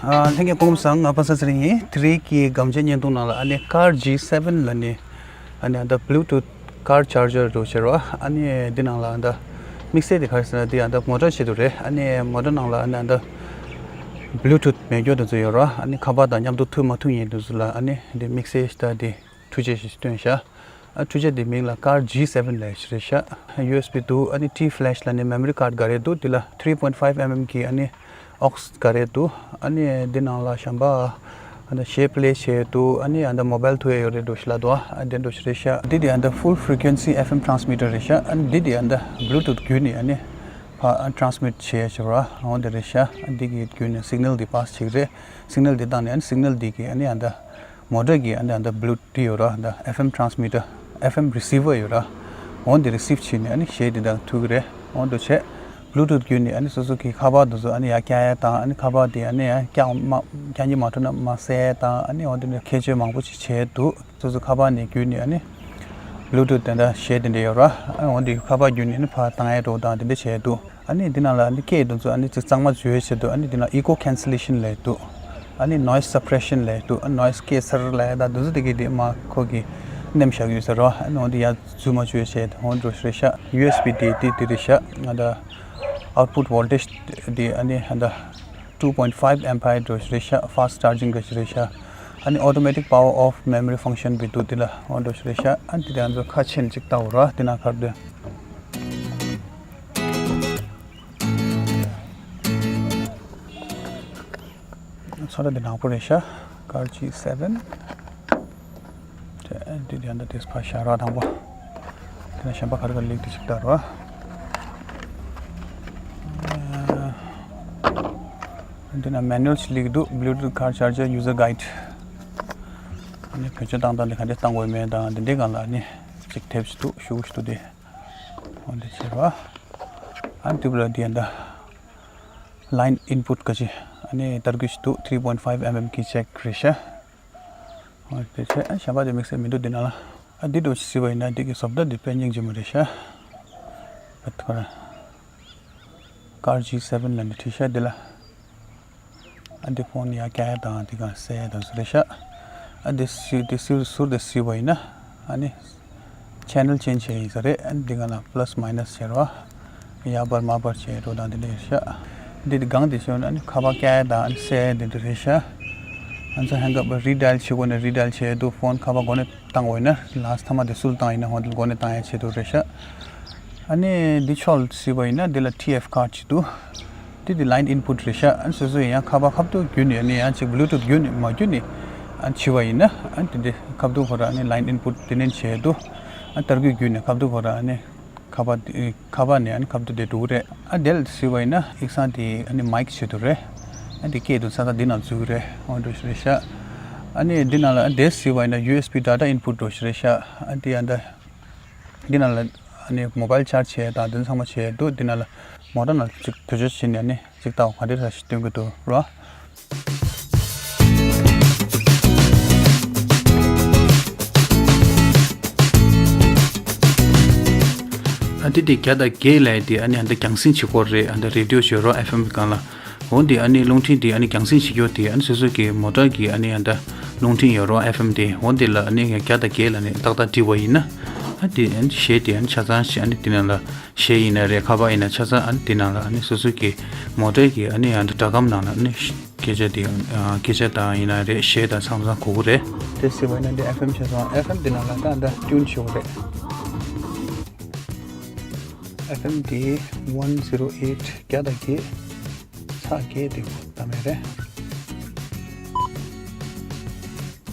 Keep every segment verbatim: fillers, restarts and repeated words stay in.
ཨ། ལྷན་རྒྱས་སྐུ་ཁམས་བཟང་། ང་པ་སངས་ཚེ་རིང་ཡིན། དེ་རིང་གི་སྒམ་ཆས་བརྙན་ཐུང་ནང་ལ་ཨ་ནི་ཀར་ཇི་སེ་ཝེན་ལབ་ནི་ཨ་ནི་ཨ་ད་Bluetooth car charger འདྲ་བོ་ཅིག་རེད་བ། ཨ་ནི་འདི་ནང་ལ་ཨ་ད་དམིགས་བསལ་དེ་ག་རེ་ཟེར་ན། འདི་ཨ་ད་མོ་ཊ་ཆེད་དུ་རེད། ཨ་ནི་མོ་ཊ་ནང་ལ་ཨ་ནི་ཨ་ད་Bluetooth མེད་རྒྱུ་དེ་ཚོ་ཡོད་རེད་བ། ཨ་ནི་ཁ་པར་དང་མཉམ་དུ་མཐུད་མ་མཐུད་མཁན་དེ་ཚོ་ལ་ཨ་ནི་འདི་དམིགས་བསལ་ཞིག་ད་འདི་འཕྲུལ་ཆས་ཤིག་བཏོན་ཤག་ཨ་འཕྲུལ་ཆས་དེ་མིང་ལ་ཀར་ཇི་སེ་ཝེན་ལབ་ཡག་རེད་ཤག་ཡུ་ཨེས་བི་འདུག་ཨ་ནི་ཊི་ཕི་ལེ་ཤི་ལབ་ནི་མེ་མོ་རི་ཀར་འགའ་རེ་འདུག་དེ་ལ་three point five mm གི་ཨ་ནི་ཨོག་སི་འགའ་རེ་འདུག་ཨ་ནི་འདི་ནང་ལ་གཞན་པ་ཨ་ནི་གཞས་པི་ལེ་བྱེད་ཡག་འདུག་ཨ་ནི་ཨ་ད་མོ་བྷལ་མཐུད་ཡག་ཡོད་རེད་འདྲ་བོ་ཞིག་ལབ་འདུག་ཨ་འདི་འདྲ་བོ་ཞིག་རེད་ཤག་འདི་དེ་ཨ་ད་full frequency F M transmitter རེད་ཤག་ཨ་ནི་འདི་དེ་ཨ་ད་Bluetooth བརྒྱུད་ནས་ཨ་ནི་ཕར་ཨ་transmit བྱེད་ཡག་ཅིག་རེད་བ། འོ་འདི་རེད་ཤག་ཨ་འདི་གི་བརྒྱུད་ནས་signal འདི་pass བྱེད་ཀྱི་རེད། signal འདི་བཏང་ནས་ཨ་ནི་signal འདི་གི་ཨ་ནི་ཨ་ད་མོ་ཊ་གི་ཨ་ནི་ཨ་ད་Bluetooth འདི་ཡོད་ར། ད་F M transmitter, F M receiver ཡོད་ར། འོ་འདི་receive བྱས་ནས་ཨ་ནི་གཞས་འདི་དང་མཐུད་ཀྱི་རེད། འོ་འདུག་བྱས་Bluetooth བརྒྱུད་ནས་ཨ་ནི་སོ་སོ་གི་ཁ་པར་དེ་ཚོ་ཨ་ནི་ཡར་བཀྱག་ཡག་དང་། ཨ་ནི་ཁ་པར་དེ་ཨ་ནི་ཡར་བཀྱག་མ་བཀྱག་ཉི་མ་ཐུབ་ན་མར་སེལ་ཡག་དང་། ཨ་ནི་འོ་འདི་འདྲ་ཁྱད་ཆོས་མང་པོ་ཞིག་བྱས་འདུག་སོ་སོ་ཁ་པར་ནས་བརྒྱུད་ནས་ཨ་ནི་Bluetooth དེ་འདྲ་གཞས་དེ་འདྲ་ཡོད་ར། ཨ་འོ་འདི་ཁ་པར་བརྒྱུད་ནས་ཨ་ནི་ཕར་བཏང་ཡག་འདྲ་བོ་དང་དེ་འདྲ་བྱས་འདུག་ཨ་ནི་འདི་ནང་ལ་ཨ་ནི་སྐད་དེ་ཚོ་ཨ་ནི་ཅིག་གཙང་མ་བཟོ་ཡག་ཆེད་དུ་ཨ་ནི་འདི་ནང་echo cancellation ལབ་ཡག་འདུག་ཨ་ནི་noise suppression ལབ་ཡག་འདུག་ཨ་noise སྐད་སར་ལབ་ཡག་དང་དེ་ཚོ་དེ་གི་དེ་མར་ཁོ་གི་ནེམ་བཞག་ཡོད་ས་རེད་བ། ཨ་ནི་འོ་འདི་ཡར་འཛུལ་མ་བཅུག་ཡག་བྱས་འོ་འདྲ་བོ་ཞིག་རེད་ཤག་ཡུ་ཨེས་བི་དེ་དེ་དེ་རེད་ཤག་ཨ་ད་output voltage དེ་ཨ་ནི་ཨ་ད་two point five amp འདྲ་བོ་ཞིག་རེད་ཤག fast charging འདྲ་བོ་ཞིག་རེད་ཤག་ཨ་ནི་automatic power off memory function བི་འདུག་དེ་ལ་འོ་འདྲ་བོ་ཞིག་རེད་ཤག་ཨ་ནི་དེ་དེ་ང་ཚོ་ཁ་ཕྱེ་ནས་ཅིག་ལྟ་འོ་ར། དེ་ནང་ཁར་དེ། ཚོ་ལ་འདི་ནག་པོ་རེད་ཤག་ཀར་ཇི་སེ་ཝེན། དེ་འདི་འདི་འདི་དེ་ཕར་བཞག་ར། དང་པོ་དེ་ན་གཞན་པ་ག་རེ་ག་རེ་སླེབས་འདུག་ཅིག་ལྟ་ར། འདི་ན་མེ་ནུལ་ཞིག་སླེབས་འདུག Bluetooth car charger user guide། ཨ་ནི་བེད་སྤྱོད་བཏང་སྟངས་འདི་ག་འདྲས་བཏང་དགོས་མེད་དང་འདི་འདྲའི་སྒང་ལ་ཨ་ནི་ཅིག་དེབ་ཞིག་འདུག་ཞུ་ཞིག་འདུག་དེ། འོ་འདི་བྱས་ར། ཨ་ནི་དེ་བ་ལ་འདི་ཡ་འདི་ལའིན་ཨིན་པུཊ་ག་ཅི་ཨ་ནི་ཏར་སྐུད་ཞིག་འདུག three point five mm གི་ཇེག་རེད་ཤག་འོ་དེ་བྱས་ཨ་གཞན་པ་དེ་དམིགས་བསལ་མི་འདུག་འདི་ནང་ལ། ཨ་འདི་འདྲ་ཞིག་གཟིགས་པ་ཡིན་ན་འདི་གི་བཟོ་ལྟ་འདི་དཔེ་སྙིང་རྗེ་མོ་རེད་ཤག་བེད་ཁོ་ར། ཀར་ཇི་སེ་ཝེན་ལབ་ནས་བྲིས་ཤག་འདི་ལ། ཨ་འདི་ཕོན་ཡར་བཀྱག་ཡག་དང་འདི་ག་སེལ་ཡག་དང་བཟོ་རེད་ཤག་ཨ་འདི་སི་འདི་སི་ཟུར་དེ་གཟིགས་པ་ཡིན་ན་ཨ་ནི་ཆེ་ནལ་ཅེན་ཇི་བྱས་ཡིན་ས་རེད། ཨ་འདི་ག་ལ་པ་ལ་སི་མའི་ནས་བྱས་ར་བ། ཡར་འབར་མར་འབར་བྱས་འགྲོ་དང་འདི་འདྲ་ཡོད་ཤག་འདི་འདི་སྒང་དེ་བྱས་ན་ཨ་ནི་ཁ་པར་བཀྱག་ཡག་དང་ཨ་ནི་སེལ་ཡག་འདི་འདྲ་རེད་ཤག་ཨ་ཚོ་ཧེང་ཨབ་རི་ཌའེལ་བྱེད་དགོས་ན་རི་ཌའེལ་བྱས་འདུག་ཕོན་ཁ་པར་མགོ་ནས་བཏང་དགོས་ན་ལཱ་སི་ཊི་མ་དེ་སུ་ལ་བཏང་ཡིན་ན་ཧོན་དེ་མགོ་ནས་བཏང་ཡག་ཆེད་དུ་རེད་ཤག་ཨ་ནི་འདི་ཕྱོགས་ལ་གཟིགས་པ་ཡིན་ན་འདི་ལ་ཊི་ཨེཕ་ཁཱཌ་ཅིག་འདུག་འདི་འདི་ལའིན་ཨིན་པུཊ་རེད་ཤག་ཨ་ནི་སོ་སོ་ཡིན་ཡང་ཁ་པར་ཁ་ཐུག་བརྒྱུད་ནས་ཨ་ནི་ཡང་ཅིག་བྷུ་ལུ་ཐུཐ་བརྒྱུད་ནས་མ་བརྒྱུད་ནས་ཨ་ནི་བྱས་པ་ཡིན་ན་ཨ་ནི་འདི་འདི་ཁ་ཐུག་ཁོ་ར་ཨ་ནི་ལའིན་ཨིན་པུཊ་དེ་ནས་བྱས་འདུག་ཨ་ནི་ཏར་སྐུད་བརྒྱུད་ནས་ཁ་ཐུག་ཁོ་ར་ཨ་ནི་ཁ་པར་འདི་ཁ་པར་ནས་ཨ་ནི་ཁ་ཐུག་དེ་འགྲོ་གི་རེད། ཨ་དེ་ལ་གཟིགས་པ་ཡིན་ན་ཡིག་ཚང་དེ་ཨ་ནི་མའིག་ཆེད་དུ་རེད། ཨ་འདི་སྐད་དུ་ས་ད་འདི་ནང་འཛུལ་གི་རེད། འོ་འདྲ་ཞིག་རེད་ཤག་ཨ་ནི་འདི་ནང་ལ་ཨ་དེ་གཟིགས་པ་ཡིན་ན་ཡུ་ཨེས་བི་ཌ་ཊ་ཨིན་པུཊ་འདྲ་ཞིག་རེད་ཤག་ཨ་འདི་ཨ་ད། འདི་ནང་ལ་ཨ་ནི་མོ་བྷལ་ཆར་ཇི་བྱས་དང་དེ་ཚང་མ་བྱས་འདུག་འདི་ནང་ལ་མོ་ཊ་ནང་ལ་ཅིག་བེད་སྤྱོད་བྱས་ནས་ཨ་ནི་ཅིག་ལྟ་བ་ག་འདྲ་ར་ཞིག་སྟོན་གྱི་འདུག་རོ། ཨ་འདི་དེ་བརྒྱ་དང་བརྒྱད་ལབ་དེ་ཨ་ནི་ཨ་འདི་རྒྱང་སྲིང་བྱེད་སྐོར་རེད། ཨ་འདི་རེ་ཌི་ཡོ་བྱེད་རོགས་ཨེཕ་ཨེམ་གི་སྒང་ལ། འོ་འདི་ཨ་ནི་རླུང་འཕྲིན་འདི་ཨ་ནི་རྒྱང་སྲིང་བྱེད་རྒྱུ་དེ་ཨ་ནི་སོ་སོ་གི་མོ་ཊ་གི་ཨ་ནི་ཨ་ད་རླུང་འཕྲིན་ཡོད་རོགས་ཨེཕ་ཨེམ་དེ། འོ་འདི་ལ་ཨ་ནི་བརྒྱ་དང་བརྒྱད་ལ་ནི་ཏག་ཏག་བྲིས་པ་ཡིན་ན། ཨ་འདི་ཨ་ནི་གཞས་དེ་ཨ་ནི་ཆ་ཚང་ཞིག་ཨ་ནི་འདི་ནང་ལ་གཞས་ཡིན་ན་རེད། ཁ་པར་ཡིན་ན་ཆ་ཚང་ཨ་ནི་འདི་ནང་ལ་ཨ་ནི་སོ་སོ་གི་མོ་ཊ་གི་ཨ་ནི་ཨ་ད་སྒྲ་སྒམ་ནང་ལ་ཨ་ནི་སྐད་ཆ་དེ་ཨ་སྐད་ཆ་དང་ཡིན་ན་རེད། གཞས་དང་ཚང་ཚང་གོ་གི་རེད། དེ་ཟེར་བ་ཡིན་ན་འདི་ཨེཕ་ཨེམ་ཆ་ཚང་ཨེཕ་ཨེམ་འདི་ནང་ལ་ད་ཨ་ད་ཊིའུན་བྱེད་དགོས་རེད། ཨེཕ་ཨེམ་དེ་ཝན་ཛི་རོ་ཨེཊ་བརྒྱ་དང་བརྒྱད། ཚེག་བརྒྱད་དེ་བདམས་ཡག་རེད།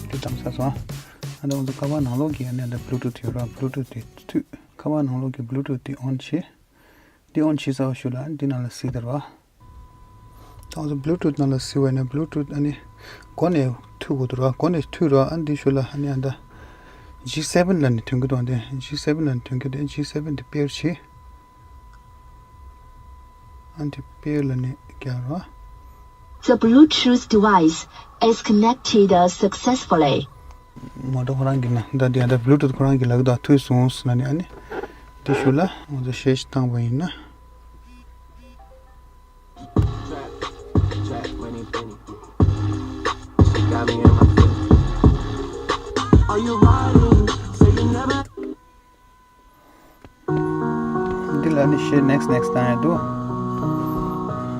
དེ་བདམས་ཚར་སོང་། ཨ་ད་ང་ཚོ་ཁ་པར་ནང་ལོགས་ཀྱི་ཨ་ནི་ཨ་ད་བྷུ་ལུ་ཐུཐ་ཡོད་ར། བྷུ་ལུ་ཐུཐ་དེ་མཐུད། ཁ་པར་ནང་ལོགས་ཀྱི་བྷུ་ལུ་ཐུཐ་དེ་ཨོན་བྱེད། དེ་ཨོན་བྱས་ཚར་བ་ཞུ་ལ་ཨ་ནི་འདི་ནང་ལ་གཟིགས་དར་བ། ད་ང་ཚོ་བྷུ་ལུ་ཐུཐ་ནང་ལ་གཟིགས་པ་ཡིན་ན་བྷུ་ལུ་ཐུཐ་ཨ་ནི་སྒོ་ནས་མཐུད་དགོས་འདུག་ར། སྒོ་ནས་མཐུད་ར། ཨ་ནི་འདི་ཞུ་ལ་ཨ་ནི་ཨ་ད་ཇི་སེ་ཝེན་ལབ་ནས་ཐོན་གྱི་འདུག་འདི་ཇི་སེ་ཝེན་ལབ་ནས་ཐོན་གྱི་འདུག་ཇི་སེ་ཝེན་འདི་པེར་བྱེད། ཨ་འདི་པེར་ལབ་ནས་རྒྱག་ར། The Bluetooth device is connected successfully. མོ་ཊ་ཁོ་རང་གི་ནང་ད་འདི་ཨ་ད་བྷུ་ལུ་ཐུཐ་ཁོ་རང་གི་ལག་ཏུ་མཐུད་སོང་ཟེར་ལབ་ནས་ཨ་ནི་འདི་ཞུ་ལ་ང་ཚོ་གཞས་ཤིག་བཏང་བ་ཡིན་ན། ལ་ནི་ཤེ་ནེག་སི་ནེག་སི་བཏང་ཡ་འདུག་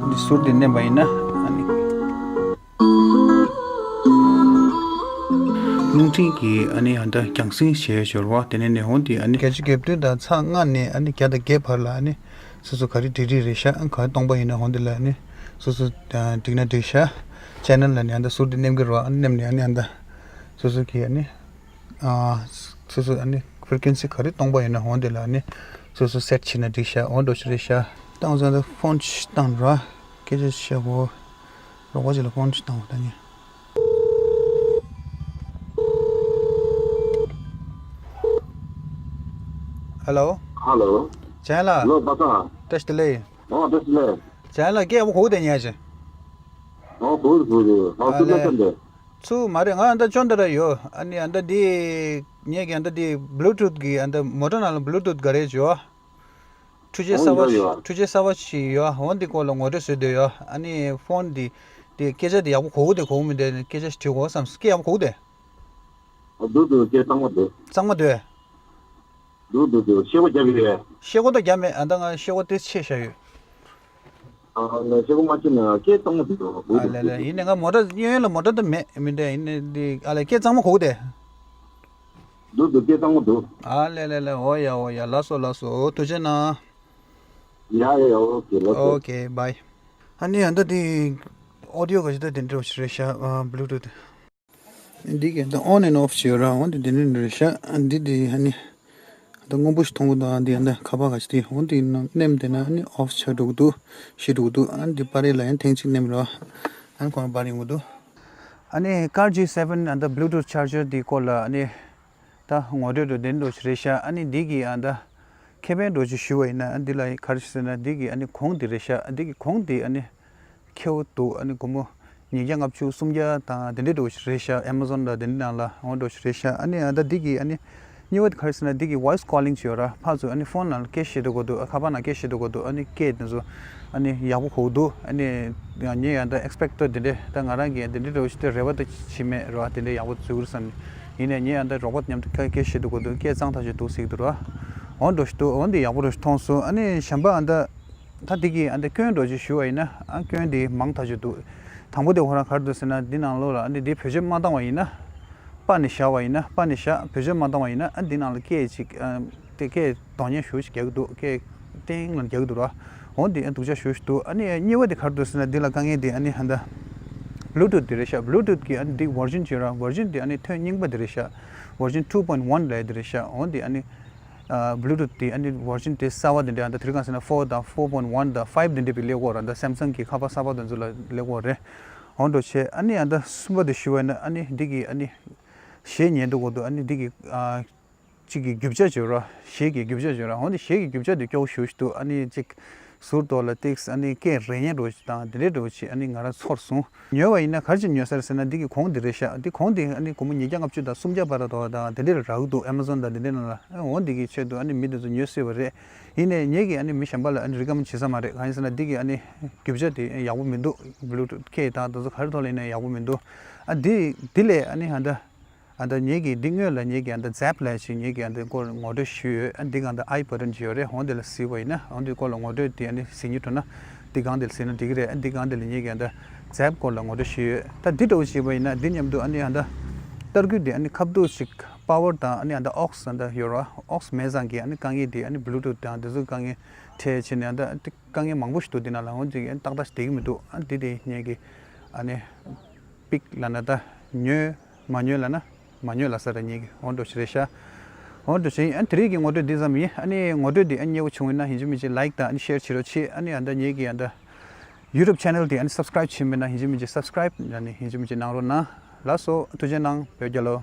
འདི་ཟུར་འདི་མནན་པ་ཡིན་ན་ཨ་ནི། རླུང་འཕྲིན་གྱི་ཨ་ནི་ཨ་ད་རྒྱང་སྲིང་བྱས་ཞོར་བ་དེ་ནས་ནི་འོང་དེ་ཨ་ནི་བརྒྱད་ཅུ་གྱ་བདུན་དང་ཚེག་ལྔ་ནས་ཨ་ནི་བརྒྱ་དང་བརྒྱད་བར་ལ་ཨ་ནི་སོ་སོ་ག་རེ་འབྲི་འབྲི་རེད་ཤག་ག་རེ་གཏོང་པ་ཡིན་ན་འོང་དེ་ལ་ཨ་ནི་སོ་སོ་འགྲིག་ན་འགྲིག་ཤག་ཅེ་ནལ་ལ་ནི་ཨ་ད་ཟུར་དེ་མནན་གྱི་རོགས། ཨ་ནི་མནན་ནས་ཨ་ནི་ཨ་ད་སོ་སོ་གི་ཨ་ནི་སོ་སོ་ཨ་ནི་ཕི་རི་ཀུ་ཨེན་སི་ག་རེ་གཏོང་པ་ཡིན་ན་འོང་དེ་ལ་ཨ་ནི་སོ་སོ་སེཊ་བྱས་ན་འགྲིག་ཤག་འོང་འགྲོ་ཞིག་རེད་ཤག་བཏང་ཙང་ད་ཕོན་ཅིག་བཏང་ར་སྐད་ཆ་བཤད་གོ། རོགས་པ་ཅིག་ལ་ཕོན་ཅིག་བཏང་བ་ད་ནི། ཧེ་ལོ། ཧེ་ལོ། ཅན་ལགས། ལོ་པ་ས། བཀྲ་ཤིས་བདེ་ལེགས། ཨོ་བཀྲ་ཤིས་བདེ་ལེགས། ཅན་ལགས་སྐད་ཡག་པོ་གོ་གི་འདུག་ཉན་ཅིག་ཨོ་གོ་གི་གོ་གི། ཨོ་ཨ་ཚུར་ལེ། སླེབས་ཚར་འདུག་ཚུར་མ་རེད། ང་ཨ་ད་ཅོན་ད་ར་ཡོད། ཨ་ནི་ཨ་ད་འདི་ངས་ཀྱི་ཨ་ད་འདི་བྷུ་ལུ་ཊུཐ་གི་ཨ་ད་མོ་ཊ་ནང་ལ་བྷུ་ལུ་ཊུཐ་ག་རེ་བྱོས། འཕྲུལ་ཆས་གསར་པ་ཞིག་འཕྲུལ་ཆས་གསར་པ་ཞིག་ཡོད། འོ་འདི་སྐོར་ལ་ངོ་སྤྲོད་བཟོས་འདོད་ཡོད། ཨ་ནི་ཕོན་འདི་འདི་སྐད་ཆ་འདི་ཡག་པོ་གོ་གི་འདུག་གོ་གི་མི་འདུག་སྐད་ཆ་ཞིག་དྲི་དགོས་བསམ། སྐད་ཡག་པོ་གོ་གི་འདུག་འདུག་འདུག་སྐད་གཙང་མ་འདུག་གཙང་མ་འདུག་འདུག་འདུག་འདུག་ཤེལ་སྒོ་བརྒྱབ་ཡོད། ཤེལ་སྒོ་ད་བརྒྱབ་མེད། ཨ་ད་ང་ཤེལ་སྒོ་དེ་ཕྱེ་བཞག་ཡོད། ཨ་ནི་ཤེལ་སྒོ་མ་ཕྱེ་ན་སྐད་གཙང་མ་འདུག་ཨ་ལེ་ལེ། ཡིན་ནའི་ང་མོ་ཊ་གཡས་གཡོན་ལ་མོ་ཊ་ད་མེད་མི་འདྲ། ཡིན་ནའི་འདི་ཨ་ལེ་སྐད་གཙང་མ་གོ་གི་འདུག་འདུག་འདུག་སྐད་གཙང་མ་འདུག་ཨ་ལེ་ལེ་ལེ། འོ་ཡ་འོ་ཡ། ལགས་སོ་ལགས་སོ། ཐུགས་རྗེ་གནང་། ཡ་ཡ་ཡ། ཨོ་ཀེ་ལགས་སོ། ཨོ་ཀེ་བྷའི། ཨ་ནི་ཨ་ད་དེ་ཨོ་ཌི་ཡོ་ག་ཅི་ད་དེ་འདྲ་བོ་ཞིག་རེད་ཤག་ཨ་བྷུ་ལུ་ཊུཐ། འདི་གི་ད་ཨོན་ཨེན་ཨོཕ་བྱེད་ར། འོ་འདི་དེ་འདྲ་རེད་ཤག་འདི་དེ་ཨ་ནི་ད་སྔོན་པོ་ཞིག་མཐོང་གི་འདུག་ཨ་འདི་ཨ་ད་ཁ་པར་ག་ཅི་དེ་འོ་འདི་ནང་མནན་བསྡད་ན་ཨ་ནི་ཨོཕ་ཆགས་འགྲོ་གི་འདུག་ཤི་འགྲོ་གི་འདུག་ཨ་འདི་པར་རིས་ལ་ཡང་ཐེངས་གཅིག་མནན་ར། ཨ་ནི་ཁོ་རང་པར་ཡོང་གི་འདུག་ཨ་ནི་ཀར་ཇི་སེ་ཝེན་ཨ་ད་བྷུ་ལུ་ཊུཐ་ཆར་ཇར་འདི་སྐོར་ལ་ཨ་ནི་ད་ངོ་སྤྲོད་འགྲོ་དེ་འདྲ་ཞིག་རེད་ཤག་ཨ་ནི་འདི་གི་ཨ་ད་ཁེ་ཕན་འགྲོ་ཅིག་ཞུ་བ་ཡིན་ན་ཨ་འདི་ལ་ག་རེ་ཞུ་ཟེར་ན་འདི་གི་ཨ་ནི་གོང་འདི་རེད་ཤག་འདི་གི་གོང་འདི་ཨ་ནི་ཁེ་པོ་འདུག་ཨ་ནི་སྒོར་མོ་ཉིས་བརྒྱ་ལྔ་བཅུ་སུམ་བརྒྱ་དང་དེ་འདྲ་འགྲོ་ཞིག་རེད་ཤག་ཨེ་མ་ཟོན་ལ་དེ་འདྲ་ནང་ལ་འོ་འགྲོ་ཞིག་རེད་ཤག་ཨ་ནི་ཨ་ད་འདི་གི་ཨ་ནི་གཉིས་པ་དེ་ག་རེ་ཟེར་ན་འདི་གི་ཝོ་ཡི་སི་ཀོ་ལིང་ཅིག་ཡོད་ར། ཕར་ཚུར་ཨ་ནི་ཕོན་ནང་ལ་སྐད་བཤད་འགྲོ་དགོས་འདུག་ཨ་ཁ་པར་ནང་སྐད་བཤད་འགྲོ་དགོས་འདུག་ཨ་ནི་སྐད་དེ་ཚོ་ཨ་ནི་ཡག་པོ་གོ་གི་འདུག་ཨ་ནི་ངས་ཡང་ད་ཨེག་སི་པེག་ཊ་དེ་འདྲ་ད་ང་རང་གིས་དེ་འདྲ་འགྲོ་ཞིག་ད་རེ་བ་ད་བྱེད་མེད་ར། དེ་འདྲ་ཡག་པོ་འཛུལ་ར་བསམ་ནས། ཡིན་ནའི་ངས་ཡང་ད་རོགས་པ་མཉམ་དུ་སྐད་བཤད་འགྲོ་དགོས་འདུག་སྐད་གཙང་ཐག་ཆོད་འདུག་ཟེར་གི་འདུག་ར། འོ་འགྲོ་ཞིག་འདུག་འོ་འདི་ཡག་པོ་ར་མཐོང་སོང་། ཨ་ནི་གཞན་པ་ཨ་ད་ད་འདི་གི་ཨ་འདི་སྐྱོན་འགྲོ་ཅིག་ཞུ་བ་ཡིན་ན་ཨ་སྐྱོན་འདི་མང་ཐག་ཆོད་འདུག་དང་པོ་དེ་ཁོ་རང་ག་རེ་འདུག་ཟེར་ན་འདི་ནང་ལོགས་ལ་ཨ་འདི་འདི་བེད་སྤྱོད་མ་བཏང་བ་ཡིན་ན། སྤར་ནས་བཞག་པ་ཡིན་ན་སྤར་ནས་བཞག་བེད་སྤྱོད་མ་བཏང་བ་ཡིན་ན་ཨ་འདི་ནང་ལ་སྐད་ཅིག་ཨ་དེ་སྐད་གདོང་ཉེན་ཞུ་ཞིག་རྒྱག་གི་འདུག་སྐད་ཏིང་ལ་རྒྱག་གི་འདུག་ར། འོ་འདི་ཨ་སྡུག་ཅག་ཞུ་ཞིག་འདུག་ཨ་ནི་གཉིས་པ་དེ་ག་རེ་འདུག་ཟེར་ན་འདི་ལ་དཀའ་ངལ་དེ་ཨ་ནི་ཨ་ད་བྷུ་ལུ་ཊུཐ་དེ་རེད་ཤག་བྷུ་ལུ་ཊུཐ་གི་ཨ་ནི་འདི་ཝར་ཤན་ཅིག་ཡོད་ར། ཝར་ཤན་དེ་ཨ་ནི་ཐེངས་རྙིང་པ་དེ་རེད་ཤག་ཝར་ཤན་ཊུ་པོའིན་ཊི་ཝན་ལབ་ཡ་དེ་རེད་ཤག་འོ་འདི་ཨ་ནི་ཨ་བྷུ་ལུ་ཊུཐ་དེ་ཨ་ནི་ཝར་ཤན་དེ་གསར་བ་དེ་འདྲ་ཨ་ད་དེ་རིང་ག་ཟེར་ན་ཕོར་དང་ཕོར་པོའིན་ཊི་ཝན་དང་ཕའིབ་དེ་འདྲ་བི་སླེབས་ཀྱི་ཡོད་ར། ད་སེམ་སང་གི་ཁ་པར་གསར་པ་དེ་ཚོ་ལ་སླེབས་ཀྱི་ཡོད་རེད། འོ་འདྲ་བྱས་ཨ་ནི་ཨ་ད་གསུམ་པ་དེ་ཞུ་བ་ཡིན་ན་ཨ་ནི་འདི་གི་ཨ་ནི་གཞས་ཉན་འདུག་གོ་འདུག་ཨ་ནི་འདི་གི་ཨ་གཅིག་གི་རྒྱུ་ཆ་བརྗོད་ར། གཞས་ཀྱི་རྒྱུ་ཆ་བརྗོད་ར། འོ་འདི་གཞས་ཀྱི་རྒྱུ་ཆ་དེ་སྐྱོ་བོ་ཞེ་པོ་ཞིག་འདུག་ཨ་ནི་གཅིག་ཟུར་ཐོག་ལ་ཏིགས་ཨ་ནི་སྐད་རེ་སྙན་འདྲ་བོ་ཞིག་དང་དེ་འདྲའི་འདྲ་བོ་ཞིག་ཨ་ནི་ང་རང་ཚོར་སོང་། ཉོས་པ་ཡིན་ན་ག་རེ་བྱས་ཉོས་ས་རེད་ཟེར་ན་འདི་གི་གོང་འདི་རེད་ཤག་འདི་གོང་འདི་ཨ་ནི་སྒོར་མོ་ཉིས་བརྒྱ་ལྔ་བཅུ་དང་སུམ་བརྒྱ་བར་དུ་དང་དེ་འདྲ་རག་གི་འདུག་ཨེ་མ་ཟོན་དང་དེ་འདྲའི་ནང་ལ། འོ་འདི་གི་ཆེད་དུ་ཨ་ནི་མི་དེ་ཚོ་ཉོས་སྲིད་པ་རེད། ཡིན་ནའི་ངེད་ཀྱིས་ཨ་ནི་མི་གཞན་པ་ལ་ཨ་ནི་རི་ཀོ་མེན་ཌི་བྱེད་ས་མ་རེད། གང་ཡིན་ཟེར་ན་འདི་གི་ཨ་ནི་རྒྱུ་ཆ་དེ་ཡག་པོ་མི་འདུག་བྷུ་ལུ་ཊུཐ་སྐད་དང་དེ་ཚོ་ག་རེ་ཐོག་ལ་ཡིན་ན་ཡག་པོ་མི་འདུག་ཨ་འདི་འདི་ལས་ཨ་ནི་ཨ་ད། ཨ་ད་ངེད་ཀྱིས་འདི་སྔོན་ལ་ངེད་ཀྱིས་ཨ་ད་ཛེབ་ལབ་ཅིག་ངེད་ཀྱིས་ཨ་ད་སྐོར་ངོ་སྤྲོད་ཞུས་ཡོད། ཨ་འདི་གང་ད་ཨའི་བ་ཊན་ཅིག་ཡོད་རེད། འོ་འདི་ལ་གཟིགས་པ་ཡིན་ན་འོ་འདི་སྐོར་ལ་ངོ་སྤྲོད་འདི་ཨ་ནི་གཟིགས་མྱོང་འདུག་ན་འདི་གང་འདི་ལ་གཟིགས་ན་འགྲིག་གི་རེད། ཨ་འདི་གང་འདི་ལ་ངེད་ཀྱིས་ཨ་ད་ཛེབ་སྐོར་ལ་ངོ་སྤྲོད་ཞུས་ཡོད། ད་འདི་འདྲ་བོ་བྱས་པ་ཡིན་ན་འདི་མཉམ་དུ་ཨ་ནི་ཨ་ད་ཏར་སྐུད་འདི་ཨ་ནི་ཁ་བསྡུ་ཅིག་པ་ཝར་དང་ཨ་ནི་ཨ་ད་ཨོག་སི་ཨ་ད་ཡོད་རེད། ཨོག་སི་མེད་ཙང་གི་ཨ་ནི་དཀའ་ངལ་འདི་ཨ་ནི་བྷུ་ལུ་ཊུཐ་དང་འདི་ཚོ་དཀའ་ངལ་འཕྲད་བྱས་ནས་ཨ་ད་དཀའ་ངལ་མང་པོ་ཞིག་འདུག་འདི་ནང་ལ། འོ་འདི་ཏག་ཏག་ཞིག་བསྡད་ཀྱི་མི་འདུག་ཨ་འདི་དེ་ངེད་ཀྱིས་ཨ་ནི་པིག་ལབ་ན་ད་ཉོས། མ་ཉོས་ལབ་ན་མ་ཉོས་ལབ་ས་རེད། ངེད་ཀྱི་འོ་འདྲ་ཞིག་རེད་ཤག་འོ་འདྲ་ཞིག་ཡིན། ཨ་དེ་རིང་གི་ངོ་སྤྲོད་འདི་ཙམ་ཡིན། ཨ་ནི་ངོ་སྤྲོད་འདི་ཨ་མཉེས་པོ་བྱུང་ཡོད་ན་ཡིན་གཅིག་མིན་གཅིག་ལའིཀ་དང་ཨ་ནི་ཤེར་བྱེད་རོགས་བྱེད། ཨ་ནི་ཨ་ད་ངེད་ཀྱི་ཨ་ད་ཡུ་ཊུབ་ཆེ་ནལ་དེ་ཨ་ནི་སབ་སི་ཀ་རེབ་བྱས་མེད་ན་ཡིན་གཅིག་མིན་གཅིག་སབ་སི་ཀ་རེབ་ཨ་ནི་ཡིན་གཅིག་མིན་གཅིག་གནང་རོགས་གནང་། ལགས་སོ། ཐུགས་རྗེ་གནང་། བོད་རྒྱལ་ལོ།